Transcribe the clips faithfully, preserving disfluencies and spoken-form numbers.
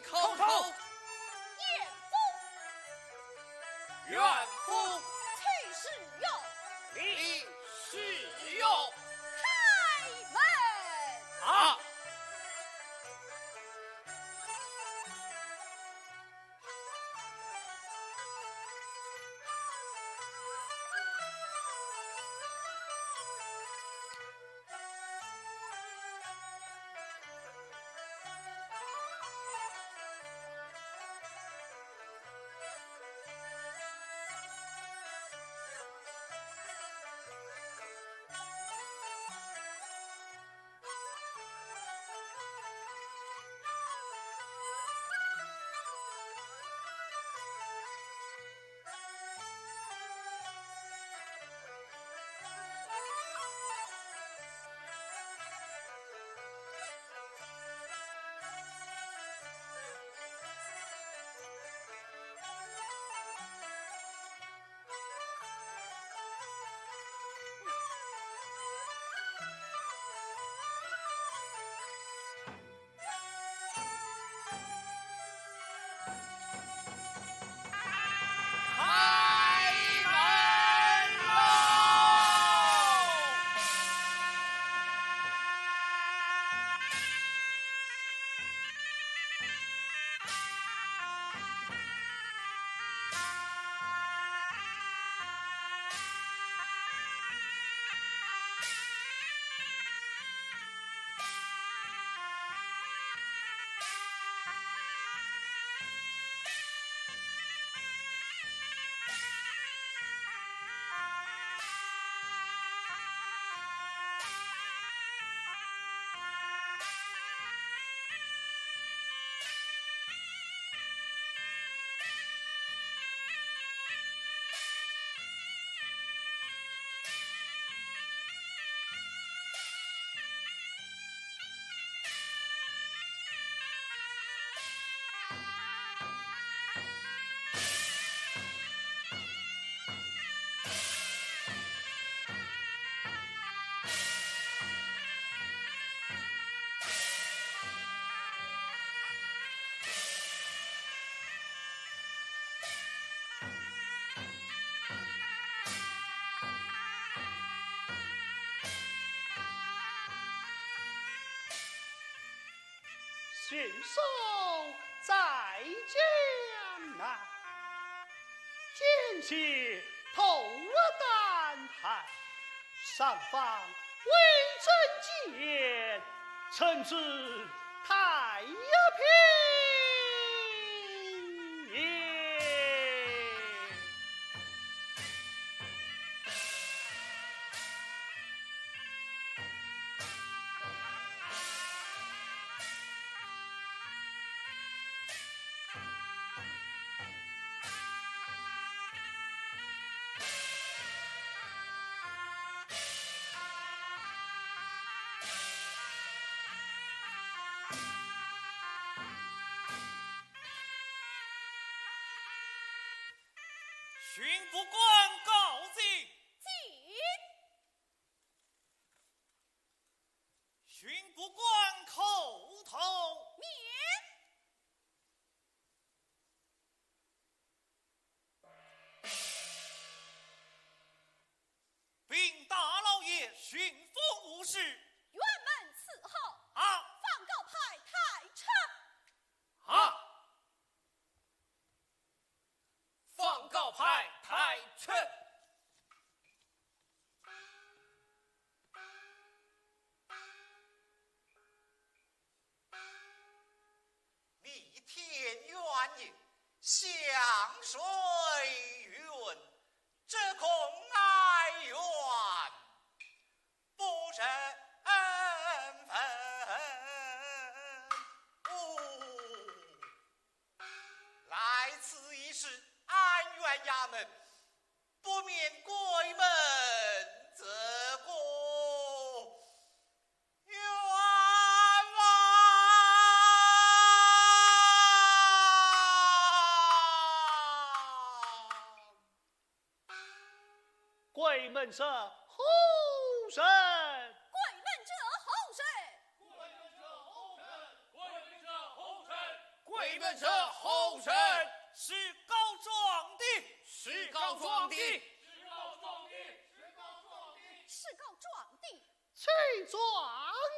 叩头。严府，严府，请示哟，请示哟。开门。啊。巡守在江南，见其头额胆寒，上方未曾见，臣子太平也。 巡捕官告进。进。巡捕官叩头。免。禀大老爷，巡抚无事。辕门伺候。啊。放告派太车。啊。放告派太车。 蜜天鸳莺，香水云，这空哀怨不忍闻。哦，来此一事，安远衙门不免过门这个冤枉。过门者何人？过门者何人？过门者何人？过门者何人？者何人？是告状的。是告状的。是告状的。是告状的。是告状的。 取状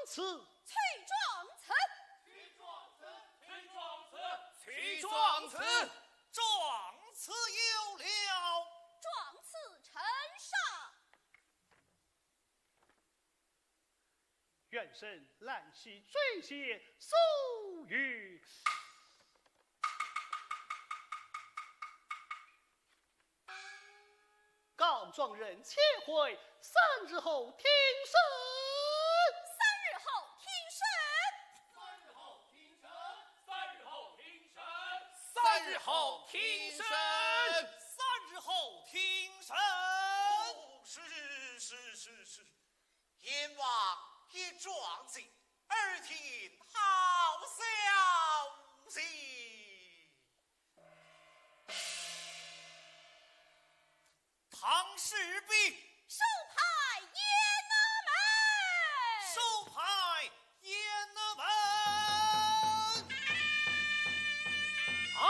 词。取状词。取状词。取状词。状词有了。状词呈上。元生兰溪醉写苏玉。 告状人且回，三日后听审。三日后听审。三日后听审。三日后听审。三日后听审。哦，是，是，是，是。阎王一状子，耳听好消息。 唐氏璧。手拍雁南门。手拍雁南门。啊！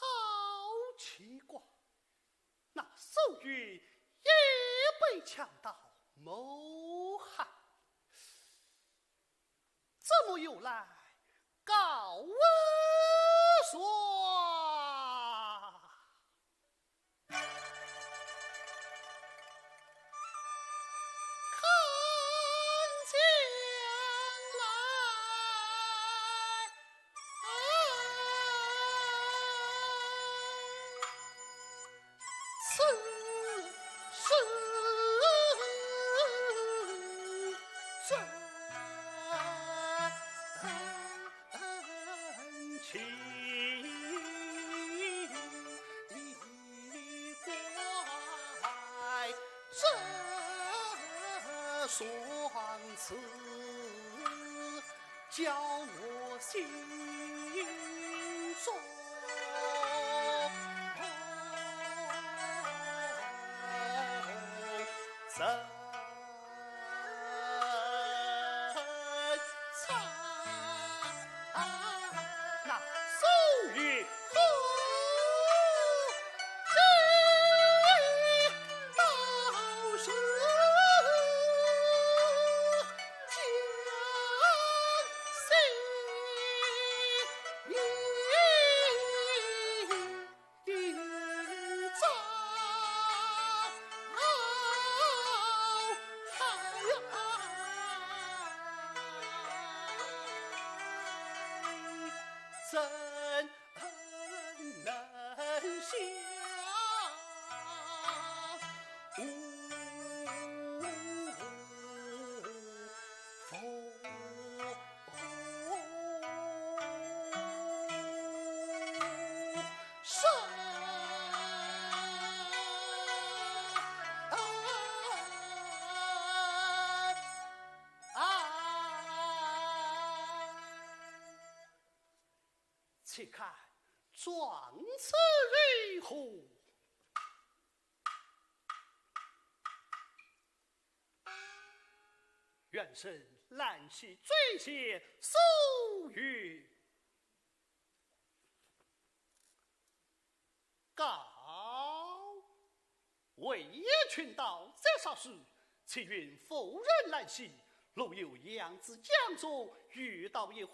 好奇怪，那苏玉也被强盗谋害，怎么又来告状？且看状词如何？元生兰溪醉仙诉云：告为鄢群盗劫杀书，启云夫人兰溪，路有杨子江中，遇盗一伙，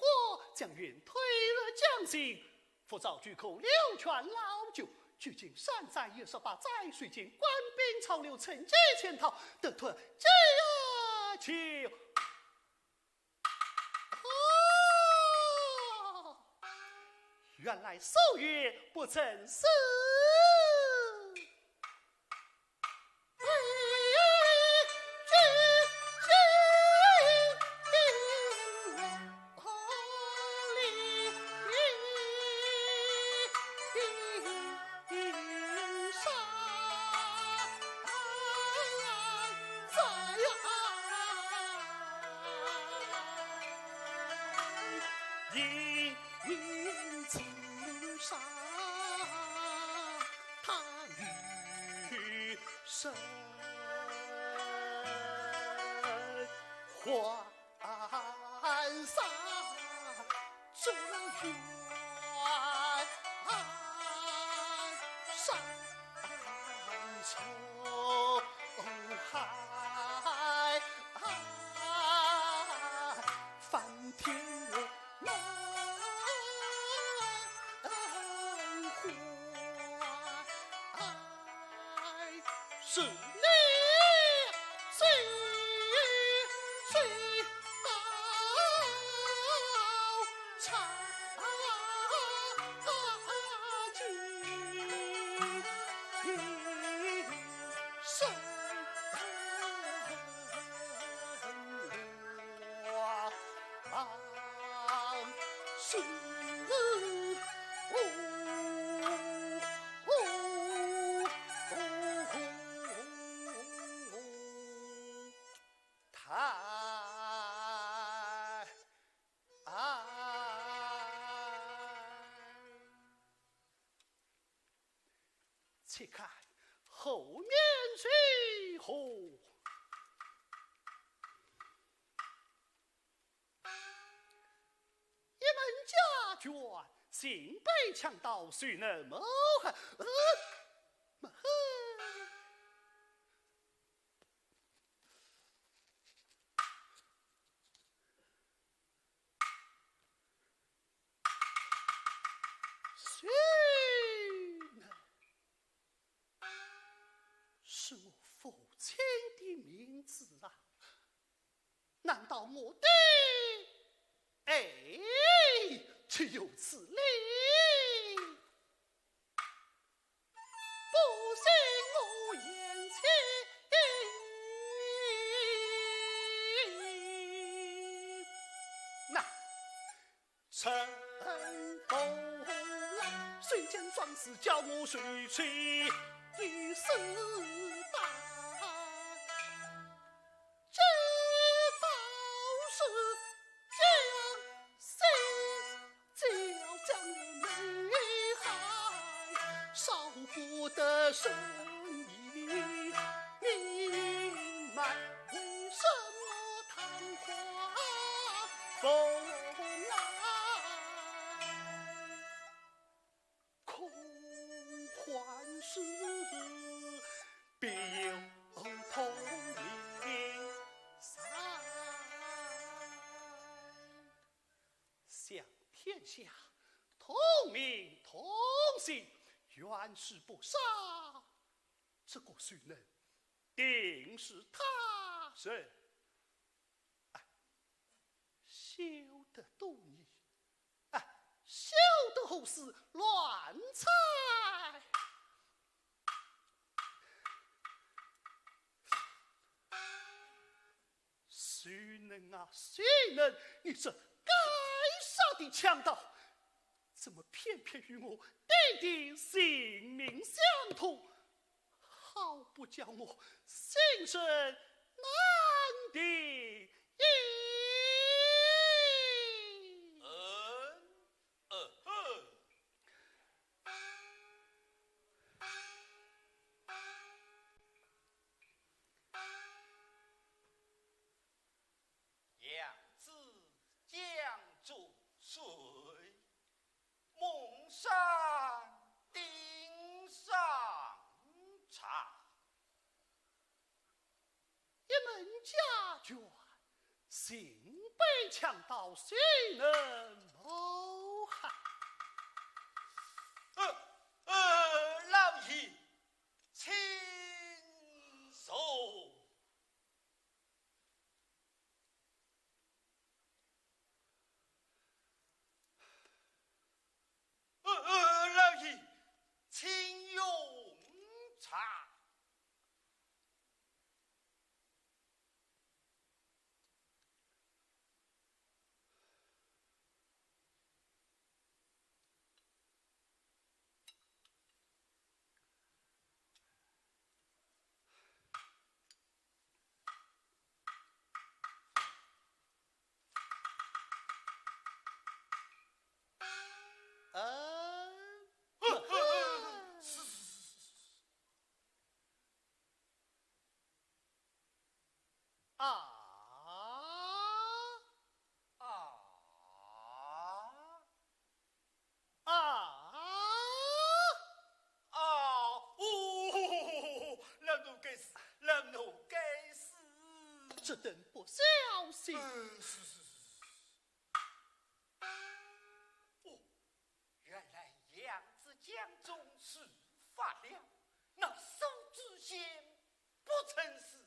将云推入江心， 复招举客流泉老酒，举尽山寨一十八载，谁见官兵潮流，趁机潜逃，得脱解救。哦，原来苏云不曾死。 且看后面如何？一门家眷，竟被强盗，谁能谋害？呃，谋害？谁呢？ 是我父亲的名字啊！难道我的……哎，岂有此理！不信我眼睛。那…… 臣不来，谁见状子叫我谁去一试吧。这宝是将心，只要将我谋害，少不得生疑。你们为什么 谈花风浪，空欢喜，必有通明山。想天下通明通信，冤屈不杀，这个谁能定是他人？ 哎，休得多疑，哎，休得胡思乱猜。谁能啊，谁能？你这该杀的强盗，怎么偏偏与我爹爹性命相通？ 好不叫我心生难定也。嗯，嗯哼，竟被强盗谁能谋害？呃，呃，老爷，请坐。呃，呃，老爷，请用茶。 嗯。啊。啊。 啊！啊！哦，老奴该死，老奴该死。这等不孝心。呃，是，是，是，是。哦，原来杨子江中事发了，那苏知县不曾死。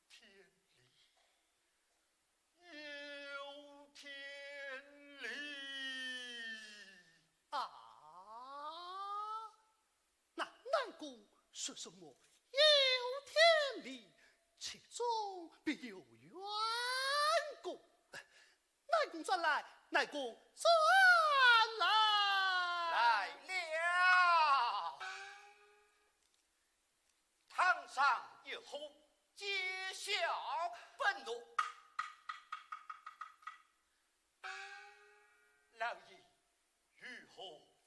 有天理，有天理。啊，那南宫说什么有天理，其中必有缘故。南宫转来，南宫转来。来了。 堂上一呼，皆笑不落。老爷，有何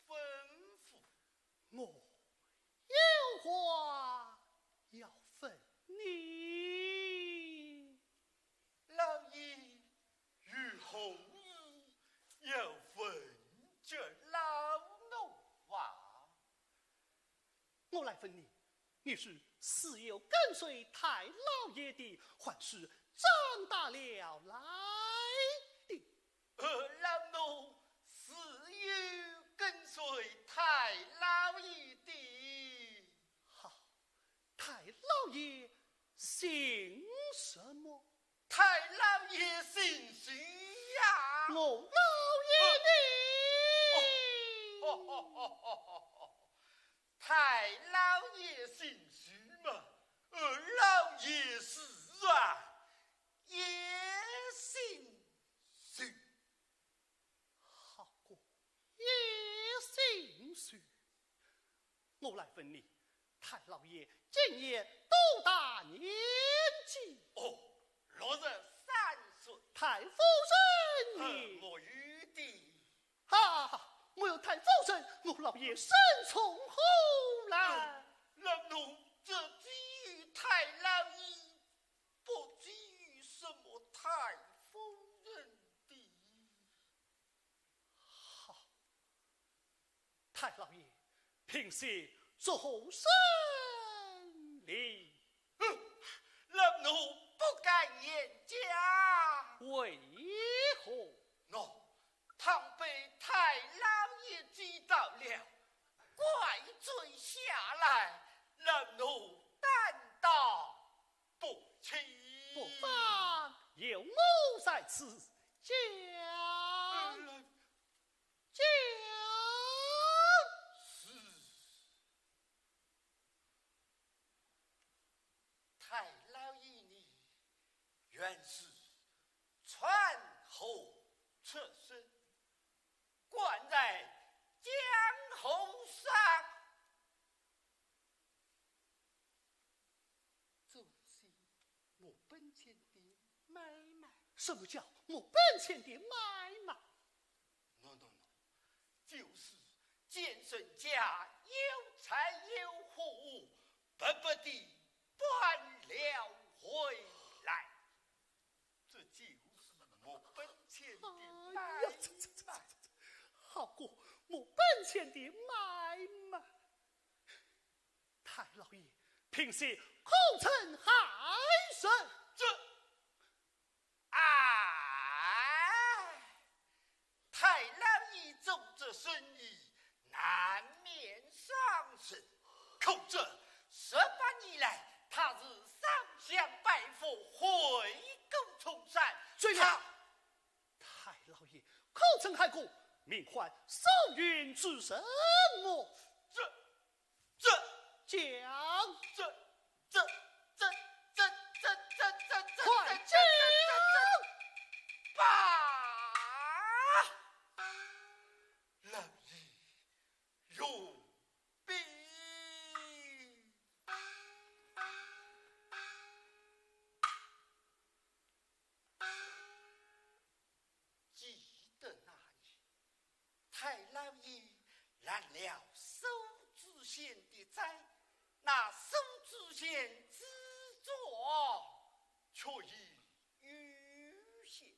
吩咐？我有话要问你。老爷，有何事要问这老奴啊？ 我来问你，你是自幼跟随太老爷的，还是长大了来的？呃，老奴自幼跟随太老爷的。好，太老爷姓什么？ 太老爷姓徐呀。我老爷呢？哦，哦，哦，哦，哦，哦。太老爷姓徐嘛，呃，老爷是啊，也姓徐。 好个，也姓徐。我来问你，太老爷今年多大年纪？哦，六十三岁。太夫人呢？呃，没有的。哈哈，没有太夫人，我老爷生从何来？呃，老奴这只有太老爷，不知有什么太夫人的。 好，太老爷，平时作何生理？哼，老奴不敢言讲。为何？喏，倘被太老爷知道了，怪罪下来，老奴担当不起。不妨，有我在此讲。呃， 讲。是。太老爷呢，原是川河出身，官在江湖上。 做些没本钱的买卖。什么叫没本钱的买卖？喏，喏，喏，就是见人家有财有货，白白地搬了回来，这就是没本钱的买卖。哎呀，这，这，这，这，这，好个没本钱的买卖。 太老爷，定是口称害人。这……哎，太老爷做这生意难免伤神，可这十八年来，他是烧香拜佛，回过冲山。罪孽！他……太老爷，口称害过，命唤收银之人么？这……这……讲……这……这……这……这……这……这……这……快讲！这……这……这……这……爸，老爷容禀。 记得那年，太老爷拦了苏知县的债，那苏知县之状却已有现，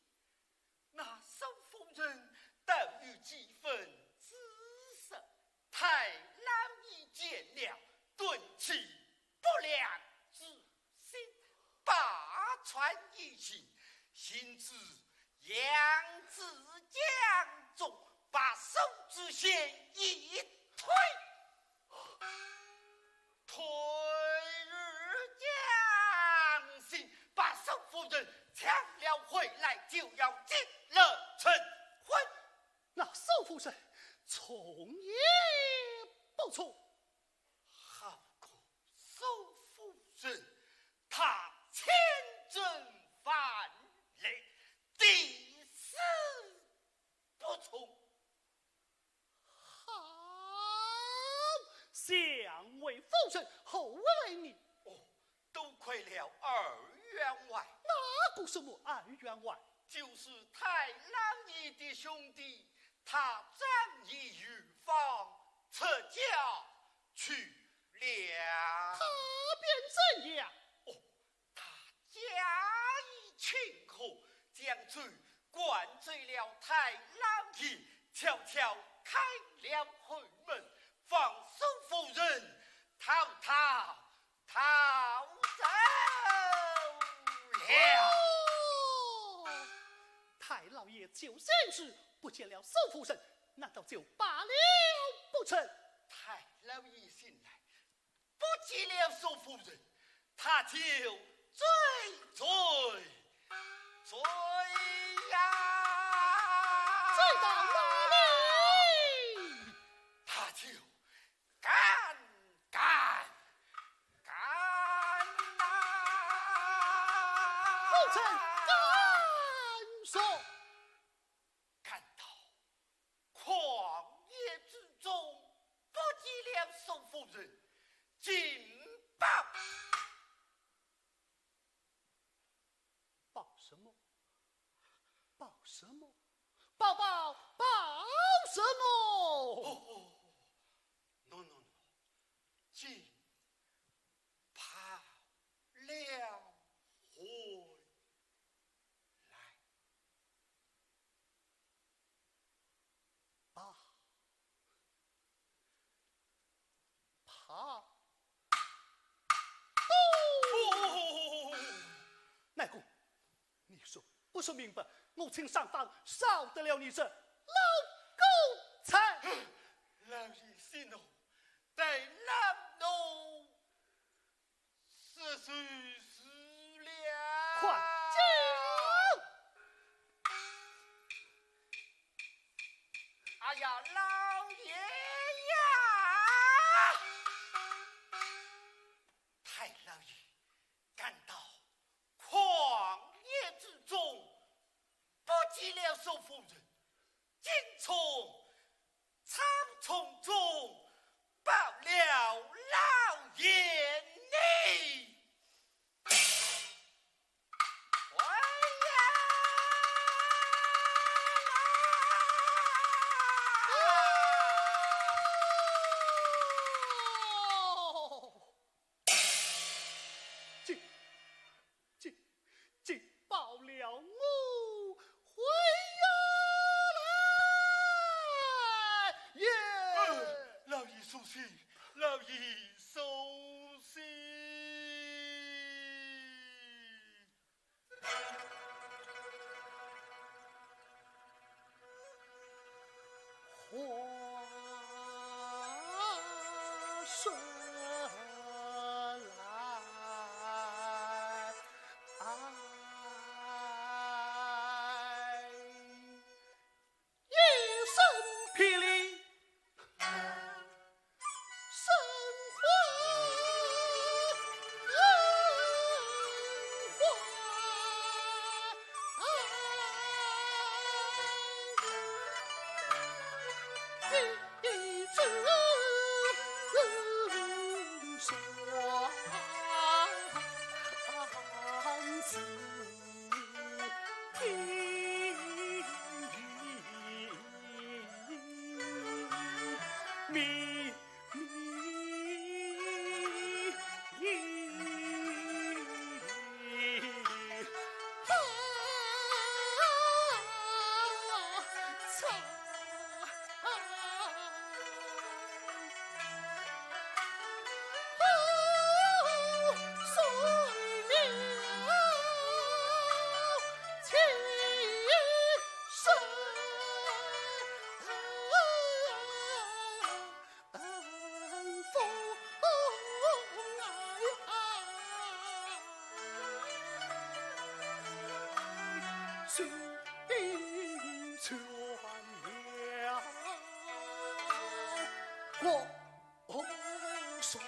那苏夫人倒有几分姿色。 太老爷见了，顿起不良之心，把船一行，行至扬子江中，把苏知县一推，推入江心，把苏夫人抢了回来，就要进了城昏。 那苏夫人从也不从。好个苏夫人，她千征万累，抵死不从。好，想为夫人后来呢？哦， 多亏了二员外。哪个什么二员外？就是太老爷的兄弟，他仗义有方，出家去了。他便怎样？哦，他假意请客，将酒灌醉了太老爷，悄悄开了后门，放苏夫人逃逃 逃走了。哦，太老爷救人时不见了苏夫人，难道就罢了不成？太老爷醒来，不见了苏夫人，他就追追追呀！追到哪里？他就 赶赶赶呐！后生赶上，赶到旷野之中，不见了苏夫人，紧报。 报什么？报什么？报报报什么？哦，喏，喏，喏，紧跑了回来。 报，报，报。哦，哦，哦，哦，哦。内公，你说不说明白，我请上当，少得了你这老狗才。老爷息怒，待老奴 说是是了。快讲！哎呀，老爷呀！太老爷赶到旷野之中，不见了苏夫人， 竟从草丛中报了老爷呢。哎呀！这，这，这报了我回呀来也。呃，老爷苏醒，老爷苏醒。心全了我所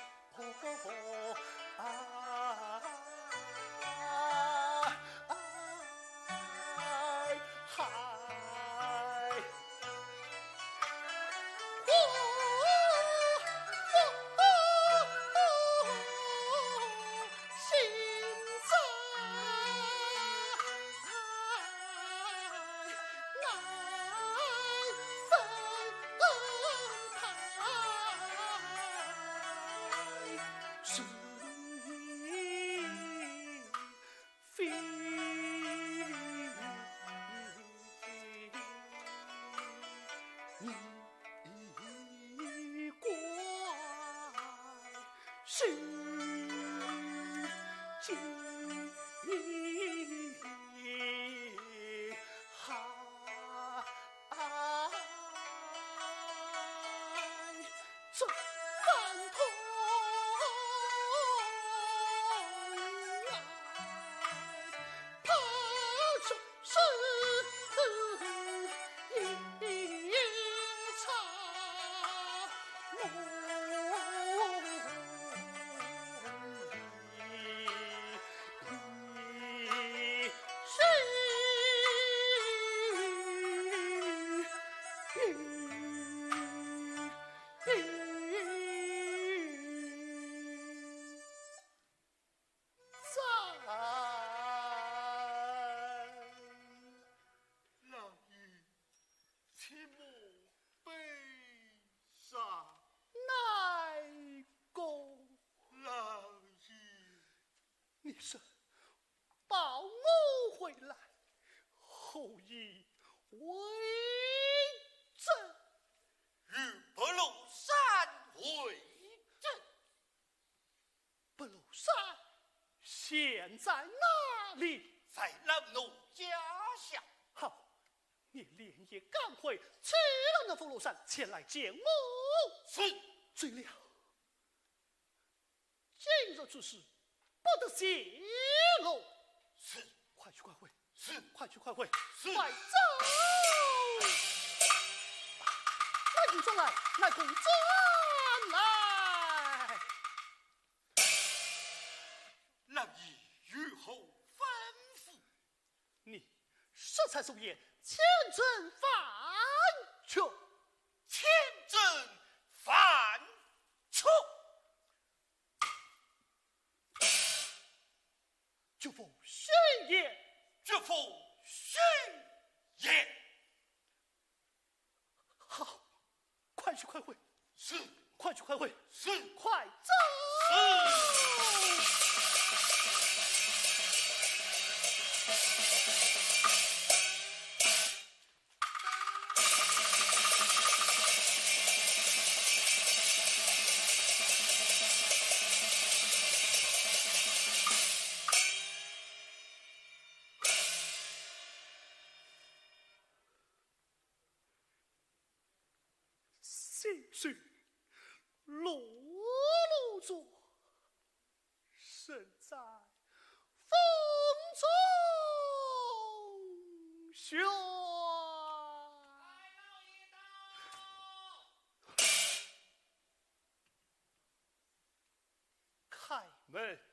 啊。 老爷，且莫悲伤。乃公。老爷。你说，保我回来，后以为证。与白鹿山为证。 白鹿山现在哪里？在老奴家下。好，你连夜赶回，取了那副罗衫，前来见我。是。醉了。今日之事，不得泄露。是。快去快回。 是。快去快回。是。快走！乃公转来，乃公转来。老爷有何吩咐？你适才所言，千真万确。千真万确。 绝无虚言。绝无虚言。好，快去快回。是。快去快回。是。快走。是。心事落落着，身在风中旋。开门。